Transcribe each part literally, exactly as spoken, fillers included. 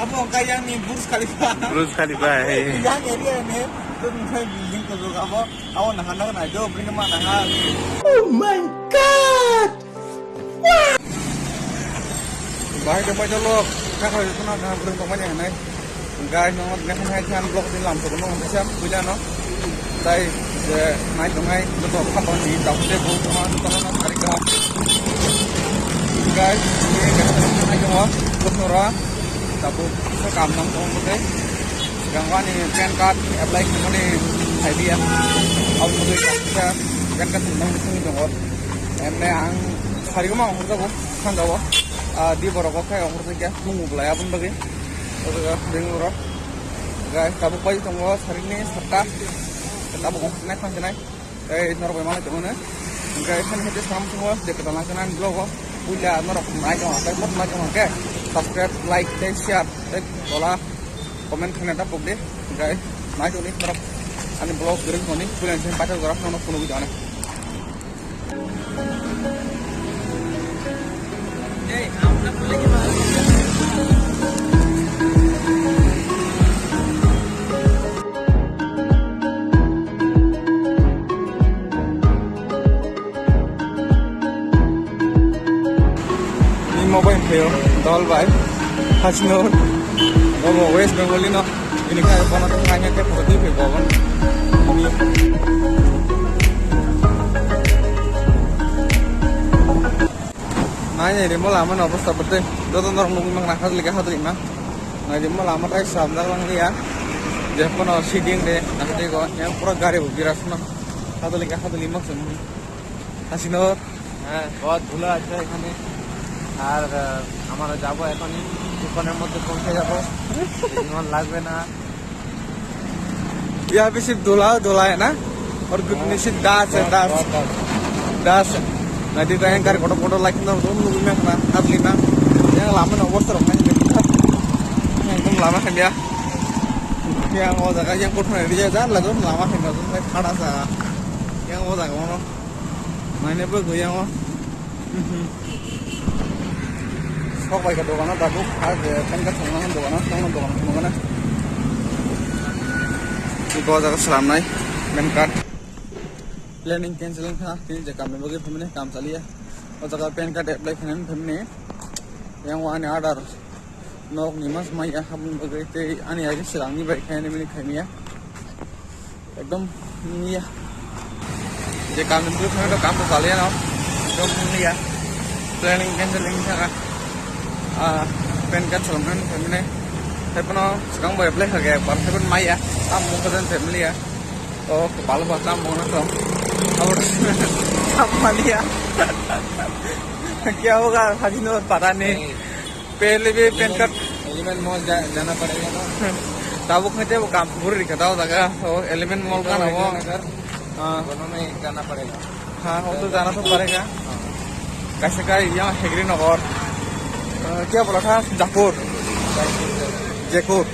Abo kayang ni Burj Khalifa. Burj Khalifa, eh. Yang area ni, tu nung building ko juga abo, abo nahan nahan aja, beri nama nahan. Oh my God! Bahai tongbai jolok, kha kha jotona kha bwrwng tongmani hinwi. Guys, no, next time hai khan vlog din lam sobo no, bisa puila no. Tai je nai tongnai, joto kha tong ni, tamo te bo tongma, joto no sari kha. Guys, ni next time hai tongma, joto ra, tabo sa kam nam tong bote. Sigang wani pan card apply khamani idea. Au mujui ka pan card nam tong tong. Emne ang sari ma hor jago, thanjago. Ah, di borok khe hor jago, mung belai abon bagi. Oda Bangalore. Guys, tabuk pai tongo, sarini satta. Tabuk ongkhornai, thangsinai. Tei norok bai malai tongmani. Hingke ekhani hete sam tongo, je kwtal nangkhe nang vlog o. Puila norok nai tongma, tei mot nai tongma khe. Subscribe, like, tei share, tei tola comment khaina da pokdi. Hingke nai tongni norok ani vlog gring tongni, puila ni paithak jora nono phunugwi tongni. Ni mobile phaio, dol bai, Hasinor, omo West Bengal ni no. Ini kaya kono tong kanya ke photo di phai bogon. Ini. Nai nai rimo lama no obostha bete. Joto norok nugwi mang nakha lika hadri ma. Nai rimo lama tai sam jak lang liya. Je kono siding de nakha de go. Yang pura gari bo birat no. Hadri lika hadri mak sem. Hasinor. হ্যাঁ, বহুত ধুলা আছে এখানে। আর, আহ, আমরা যাবো এখনই, কিছুক্ষণের মধ্যে পৌঁছে যাবো। বেশিক্ষণ লাগবে না। Iya bisi dula dula ya na? Or gutni si das ya, das. Das. Nadi tayang kar kotor kotor lagi na, dum dum na, na, na. Yang lama na obostha rok na. Yang dum lama kan ya. Yang o jaga yang kotor na dia jan la dum lama kan ya, dum khada sa. Yang o jaga no. Naina bo gwi yango. Sok bai ka dogano tabuk, ha je pan card thangna dogano, thangna dogano thangna. Iko jaga salamnai pan card. Planning cancel wngkha, tini je kamni bagwi phaimani kam chaliya. O jaga pan card apply khainani phaimani. Yang ani order. Nok ni mas maya habung bagwi tei ani agi selangni bai khainani bini khaimaya. Ekdom maya. Je kam ni bwkhano kam to chaliya no. Ekdom maya. Planning cancel wngkha. Ah, pan card salmani phaimani. Tei pono swkang bai apply kha khe, bar khe maya. Tam mung kha family ya. O, kepala ba tam mung na to. Abo tam maliya. Kya hoga, hajino pata nahi. Pehle bhi pan card. Element Mall ja-, jana padega na. Tabuk khate wo kam guri rikha tao jaga. O, Element Mall ka na wo. Element Nagar. Ha. Dono mein jana padega. Ha, wo to jana to padega. Ha. Kaise kai yaha Hegri Nagar. Ah, kya bola tha? Jakur. Jakur.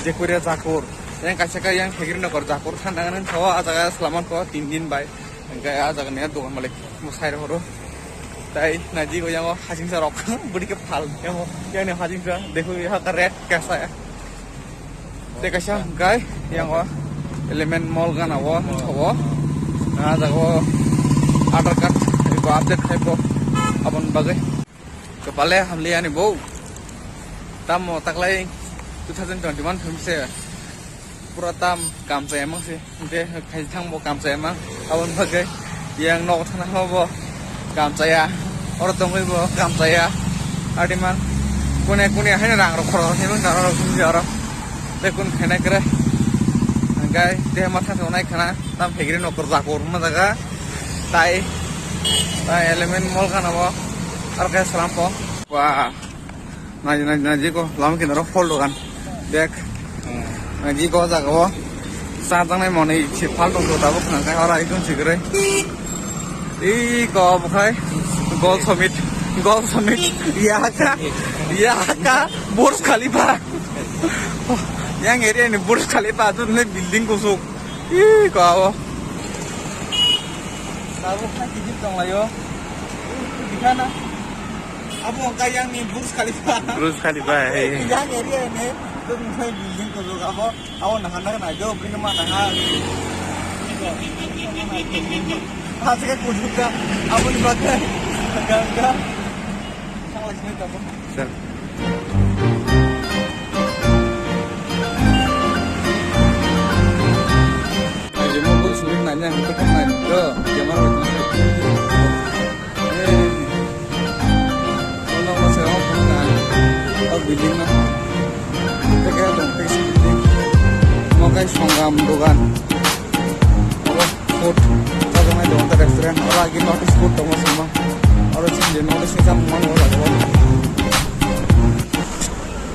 Jakur ya Jakur. Yang kaise kai yaha Hegri Nagar Jakur. Tha nangan thawa a jaga salaman ko tin din bai. Hingke ah jaga ni dogan malik mwsai rok oro. Tai naidi ko yango hajingsa rok budi ke phal yango yani hajingsa dehu ya ka red kasa ya. Te kaisa hingke yango Element Mall gana wo thawo. Ah jaga wo Aadhaar card ko update khai ko abon bagwi. Kepale hamli ani bo. Tamo taklai two thousand twenty-one phim se. Pura tam kam chaya mang se. Hingke khai thang bo kam chaya mang. Aboni bagwi yang nogo thana bo kam chaya. Oro tongwi bo kam chaya. Adi man. Kune kune haino rang rok khorok khe mang jara rok sumji oro. Te kun khainai kre. Hingke te ma thang nai khana. Tam Hegri Nagar Jakur ma jaga. Tai. Tai Element Mall kana bo. Aro khe salam po. Wah. Naji, naji, naji ko lama kinaro phol dogan. Dek. Naji ko jaga o. Sa tangnai moni si phal tong tabuk nang kai ora ikon sigre. Iko bukhai. Gold Summit. Gold Summit. Yaka. Yaka. Burj Khalifa. Yang area ni Burj Khalifa tu ne building kusuk. Iko abo. Tabuk na kijip tong layo. Dikhana. Abo wngkha yang ni Burj Khalifa. Burj Khalifa, eh. Yang area ni, itu misalnya building ko juga abo, abo nahan nahan aja, beri nama nahan. Asik kudu ka, abo ni bagai, enggak enggak. Sama sini tak apa. Sir. Ayo mau gue sulit nanya, itu kan nanya, bro, gimana? Ono masih orang pernah. Oh, building na. Itu kayak dong, fix building. Mau kayak songgam dogan. Apa? Food. Apa namanya dogan restaurant. Orang lagi notice food dong semua. Orang sih dia notice ni sama mau lah.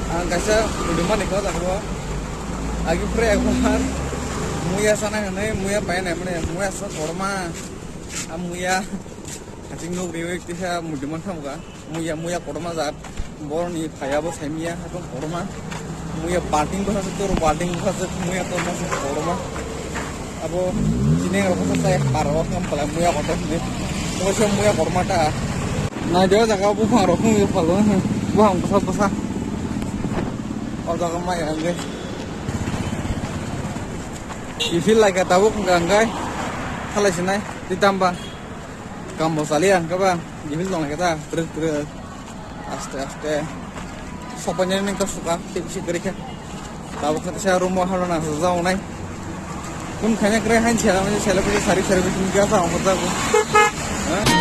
Ah, kaisa udah mana kau tak apa? Lagi pre aku har. Muya sana kan, muya pakai mana? Muya sana korma. Ah, muya. Kaching nuk riwik tisa mudiman thamuka. Muya, muya kotorma jat. Borni phaya bo saimiya, hakung kotorma. Muya balting bwsa se, toro balting bwsa se, muya kotorma se kotorma. Abo chini rok bwsa se, paro kam pala muya kotor ni. Muya se muya kotorma ta. Na jo jaga buphang rok khung phalo, buphang bwsa bwsa. O jaga mai angge. I feel like a tabuk hwnkha hwnkhe, halai sinai, twi tamba. Kam bo chaliya hwnkhe ba, gimil tong lai khe ta, twrwk twrwk. Aste aste. Sopainani wngkha suka, tei bisi kwrwi khe. Tabuk khe teisa room o halona jagonai. Kun khaina kwrwi hain sela, sela bisi sari sari bisi wngkha sa ongkha jago. Ha?